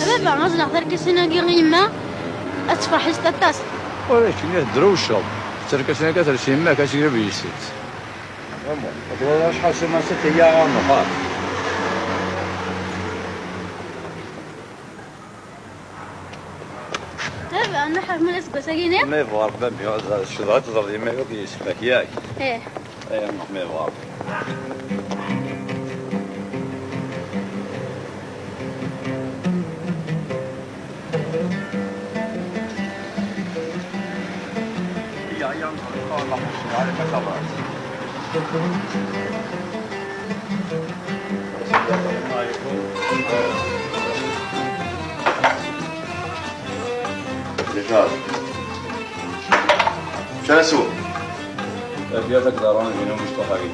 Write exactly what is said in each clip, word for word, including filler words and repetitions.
Baba, aẓleɣ tarkasin-agi i yemma, ad tefreḥ yis-s aṭas. Ur akken i tedrewceḍ. Tarkasin-agi ad ters yemma-k, ad tegreb yis-s. Vraiment. Acḥal sima s-, teyya ɣer nehar. Baba, nruḥ ar Mula aseggas-agi-nni? Ma yebɣa Rebbi, ad cedhaɣ ad teẓreḍ yemma-k akk yis-k, yak? Ih. Aya, ma yebɣa Rebbi. Aya, aya, ma yebɣa Rebbi. Déjà. Mca Rasul. Tabyirt akked ṛṛay-inu mecṭuḥ-agi.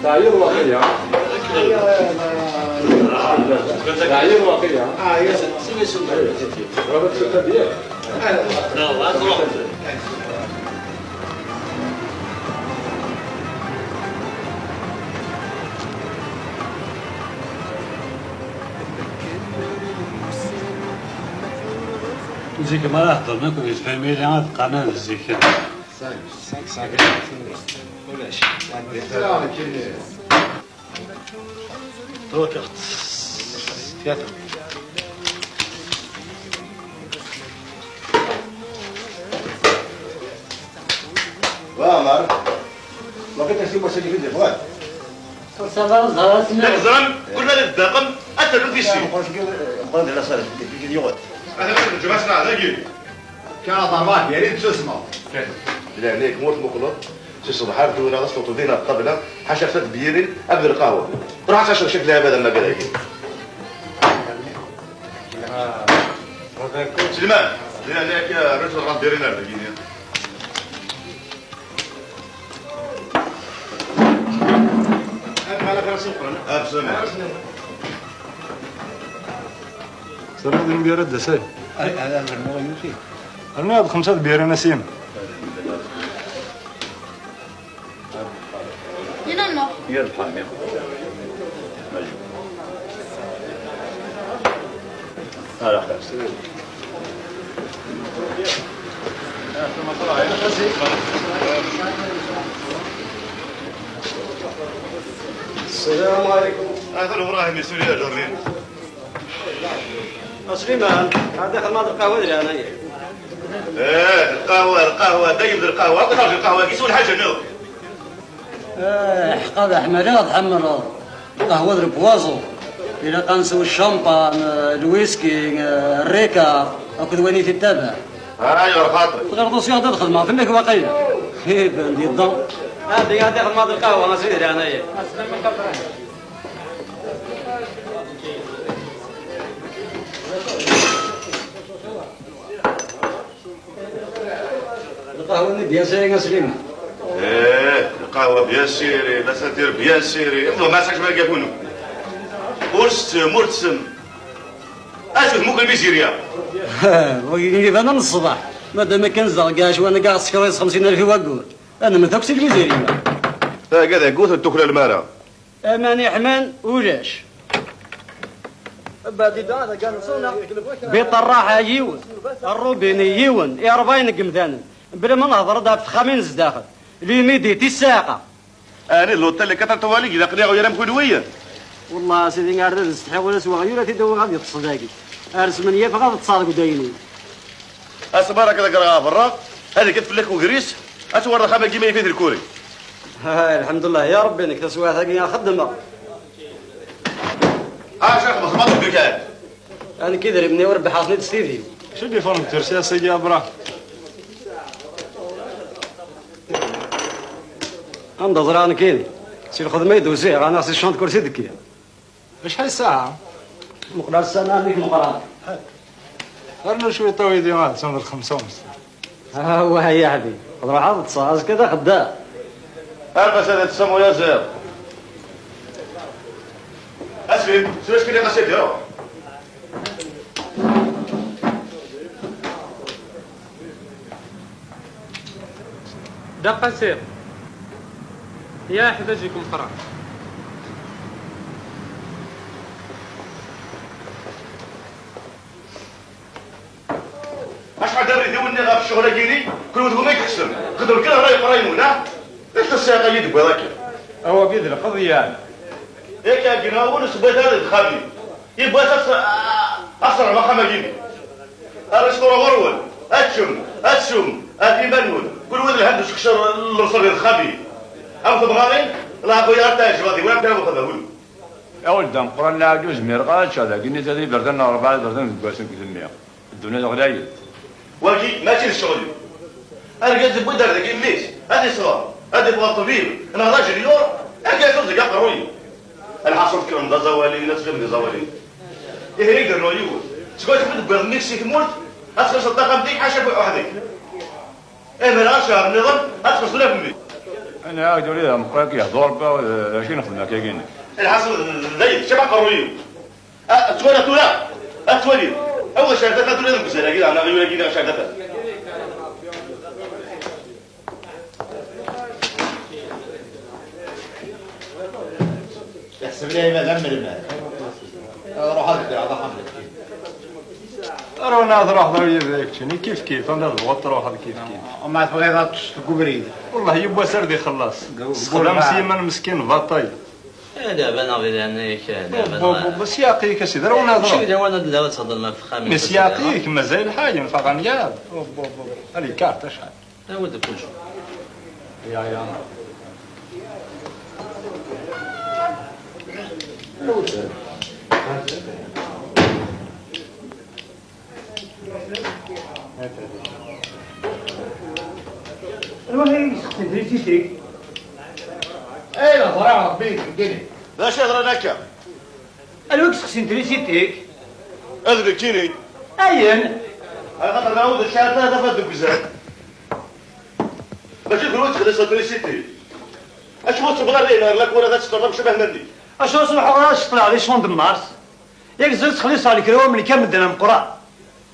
تعيير واقية. تعيير واقية. آه، يا سيدي. سيدي، سيدي. راه تشوف هذه. لا، لا، تروح. Zik ma ara heddren akk di tfamili, ad qqaren ad zik. Ulac. Ulac. Wa Ɛmer, waqila si Musa Jibin d iẓran. Ur sɛiɣ ara ẓẓher ass-nni. Teẓram, kul ma d ddaqem, ad terrem tissin. Mqel d la salle, d yuɣal. Ata lǧemɛa-s dagi. Kan aḍar ḍaḥ gar-i d tusma. Di leɛnaya-k, ma ur tmuqleḍ, si ṣṣbeḥ ar tura, ad teṭṭuḍ din ɣer ṭṭabla, ḥaca ad tbyirin, akked lqahwa. Ruḥ ad tecreḍ cak lɛibad am wagad-agi. Selman, di leɛnaya-k, rǧu ɣer diri ar dagi. Am ala kra s-yeqqren. Ah, bsama. Terniḍ imgara d asay. Ay, ala, rnu yuki. Rniɣ-d xemsa d biran asim. Yal lḥal. Ala xir. السلام عليكم. هذا إبراهيم يسوري يا جرين. A Sliman, ad daxel ma d lqahwa d leɛnaya. Eh, lqahwa, lqahwa, dayem d lqahwa. Akk terǧi lqahwa, kis wal ḥaǧa nniḍen. Eh, ḥqa d aḥmali ad tḥemmleḍ. Lqahwa d le poison. Ilaq ad nsew champagne, eh, lwiski, eh, ricard, akked wayen i t-ittabaɛen. Ay, ɣer xaṭi. Tɣileḍ usiɣ-d ad xedmeɣ fell-ak waqila. Iban-d yedda. Adi, adi xedmeɣ d lqahwa, a sidi leɛnaya. Lqahwa-nni bien serrée, a Sliman. Eh, lqahwa bien serrée, la ceinture bien serrée. Iḍelli ma sɛiɣ ma gafunu. Ur tsettem, ur tsettem. Acu tmukel mizirya? Wagi iban am ṣṣbeḥ. Madam akken zdeɣ deg ɛecwan-agi ɣas sekṛis xemsin alef i waggur. Ad nemmet akk si lmizirya. Taga d agut ur tuklal mara. Aman iḥman ulac. Biṭ rraḥa yiwen, rrubini yiwen, i ṛebɛin n yemdanen. Bla ma nehḍer-d ɣef texxamin zdaxel. L'humidité, ssaaqa. Ɛni d l'hôtel quatre étoiles i ilaqen i uɣyul am kunwi? Wellah a sidi, ar d ad nsetḥi ula s weɣyul ad t-id-awiɣ ad yeṭṭes dagi. Ar smenyafeɣ ad ṭṭseɣ deg udaynin. Asma ara k-ḍeggreɣ ɣer berra, ad ikkat fell-ak ugris, ad twaliḍ axxam-agi ma yif-it lkuri. Ha, lḥemdullah, ya Rebbi, nekk taswiɛt-agi xeddmeɣ. Ah, Cax Ma tebduk-ak. Nekk idrimen-iw rebḥeɣ-ten-id s tidi. Acu d-iffɣen deg tersi ass-agi, a Bra? Anda ẓriɣ nekkini? Si lxedma i d-usiɣ, anaɣ si ccant kursi d-kkiɣ. Acḥal ssaɛa? Meqqer ssana amek meqqren. Rnu cwiṭ a widi, ah, atan d lxemsa u nus. Awah ya ḥbib, ad ruḥeɣ ad ṭṭseɣ, azekka d axeddam. Arqas ad ṭṭseɣ uyaziḍ. Asfin, s wacu kini qasidi, ruḥ. Da Qasi. Ya ḥdaǧ-ik Meqqran. Acḥal d arrid i wen-nniɣ ɣef ccɣel-agi-ni, kenwi d wumi tḥesbem. Xedmem kan ɣer yiqerray-nwen, ah? D acu tessiɛqa-yi d-tewwiḍ akka? Awagi d lqeḍyan. Yak ɛeggineɣ-awen ur sewwayet ara deg uxxam-iw. Yiwwas ad s-, ad s-rɣem axxam-agi-ni. Rresturu ɣur-wen, ad teččem, ad teswem, ɣef iman-nwen. Kenwi d lhend usekcem n lebṣel di texxamin. Am temɣarin, leɛqul-a ad teɛǧeb, ad iwala am kra n uxedda, wulu. A welda ameqqran, lɛebd ur zmireɣ ara ad ččeɣ dagi, netta d iberdan neɣ rebɛa iberdan deg wass deg temmi. Ddunit ɣlayet. Wagi mačči d ccɣel-iw. Argaz yewwi-d ar dagi mmi-s, ad t-iṣber, ad iffeɣ ṭṭbib, neɣ d ajenyur, argaz ur deg aqerruy-iw. Lḥaṣun tkellem d aẓawali, la tettxemmim d aẓawali. Ihi i d-rennuɣ yiwet. Seg wacu i d-tewwiḍ mmi-k si tmurt, ad txellṣeḍ taxxamt-ik ḥaca weḥd-k. Imir ɣer ccehṛ nniḍen, ad txellṣeḍ ula d mmi-k. Ana ɛawed ula d ameqqran i k-yehḍu Ṛebbi, d acu i nexdem akka-agi-nni? Lḥaṣun d ayen, kečč am aqerruy-iw. Ah, ad twaliḍ tura, ad twaliḍ. Awi cerdata tura deg uzal-agi, daɣen aɣyul-agi neɣ cerdata. Iḥseb lɛibad am lmal. Ruḥ ad ddreɣ d axxam. Runa ad ruḥeḍ a yid-k keččini, kif kif, anda tebɣuḍ truḥeḍ kif kif. Ma tebɣiḍ ad teṭṭseḍ deg ubrid. Wellah yiwwas ar d ixelleṣ. Deg, deg sexdam s yiman meskin baṭel. Eh, leɛba-nneɣ di leɛnaya-k, eh, leɛba-nneɣ. Bub, bub, s yeɛqil-ik a sidi, runa ad ruḥeḍ. Mačči d lawan ad d-, ad txedmeḍ ɣef uxxam-ik. S yeɛqil-ik, mazal lḥay, nfaq ad nyaḍ. Bub, bub, bub. Allez, carte, acḥal. Awi-d kullec. Ya, ya. Anwa ay yesseqsin trisiti-k? Ay, la ẓriɣ Rebbi yettbeddil. D acu yeḍran akka? Anwa i yesseqsin trisiti-k? Ad nekkini. Ayen? Axaṭer ma ur d-tesɛiḍ ara tafat deg uzal. Mačči d kenwi i ttxelliṣen trisiti. Acu ur tewweḍ ara ɣer lakura ad teṭṭerḍem cbaḥ-nni? Acu ur sruḥeɣ ara ad ceṭṭleɣ di Champ de Mars? Yak ẓriɣ ttxelliṣeɣ lekra-w am nekk am medden ameqqran.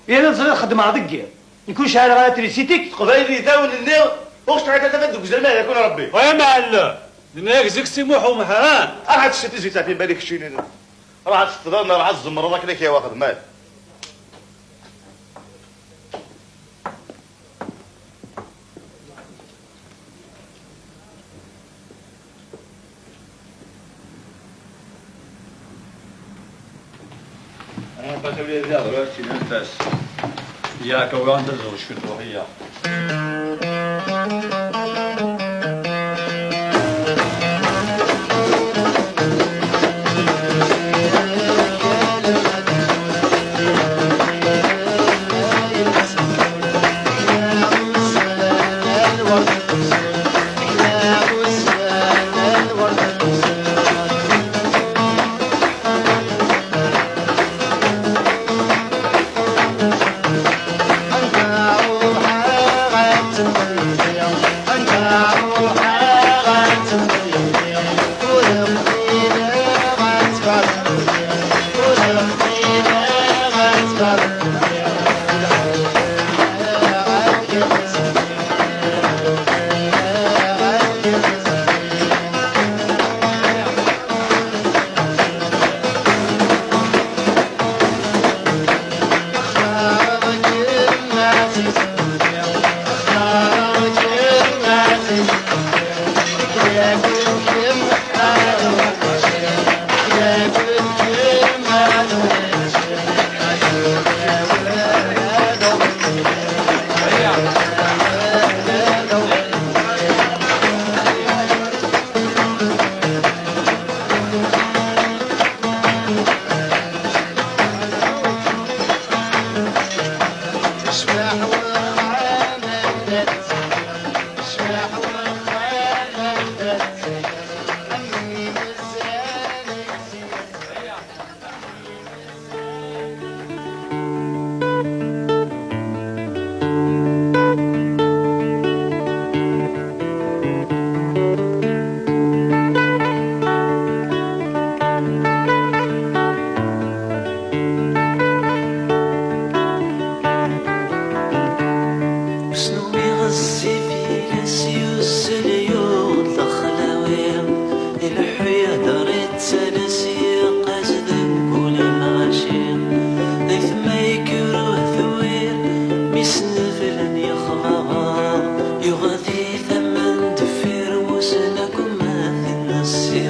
Yerna ẓriɣ xeddmeɣ deg yiḍ. Nekk ur sɛiɣ ara trisiti. Teqbaylit-a wen-nniɣ, ur tesɛiḍ ara tafat deg uzal ma yehda-ken Rebbi. Wa mɛellem, d nekk zik Si Muḥ Umehran. Ruḥ ad tessiɣ tizit ɣef iman-ik keččini. Ruḥ ad teṭṭfeḍ, ruḥ ad tzemreḍ akken ad k-yawi axedmal. أنا بتولي الرياض، ولا شي نفس. يا كوان تزوج في الروحية. See